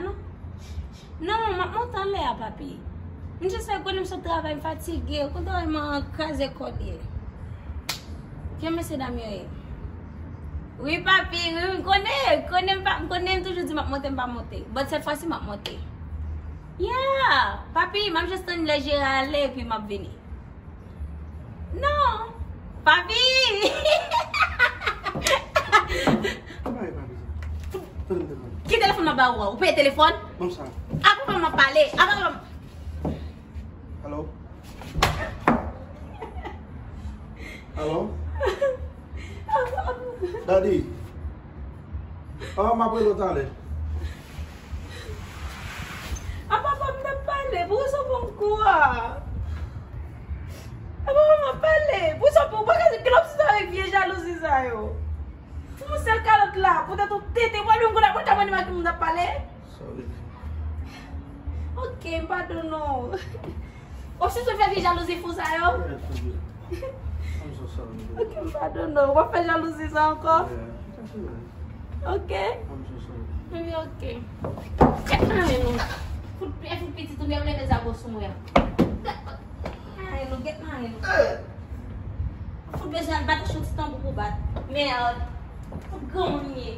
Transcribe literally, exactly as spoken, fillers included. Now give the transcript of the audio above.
non. Non, m ap monte anlè a, papi. M jis fè konnen m sot travay, m fatige. Kote w wè m an kraze kò l ye? Ki mesye dam yo ye? Wi, papi, wi, m konnen, konnen m pa, m konnen m toujou di m ap monte, m pa monte. But sèt fwa si m ap monte. Yeah, papi, m ap jis tann lè Jera ale epi m ap vini. Non, papi! Ki bagay papi sa? Tande m telefòn. Ki telefòn m ap ba ou an? Ou peye telefòn? Ban m sa. A papa m ap pale. A papa m. Alo? Alo? Daddy. Ah, m ap rele w talè. A papa m t ap pale, pou sa pou m kou a. A papa m ap pale, pou sa pou m pa ka se kilòp sa avèk vye jalouzi sa yo. Pou yon sèl kalòt la, poutèt ou tete, mwen menm kounye a mwen ka mande m ak moun ap pale. Sorry. Ok, m padone w. Ou si sou fè vye jalouzi fou sa yo? Yeah, forgive. I'm so sorry. Ok, m padone w. W ap fè jalouzi sa ankò? Yeah, that's all right. Ok. I'm so sorry. Wi, ok. Gèt nan men nou. Fout, e fout pitit ou byen leve zago sou mwen. Ay, nou gèt nan men nou. Fout bezwen al bat yon ti tanbou pou bat. Mèd. Fout granmoun ye.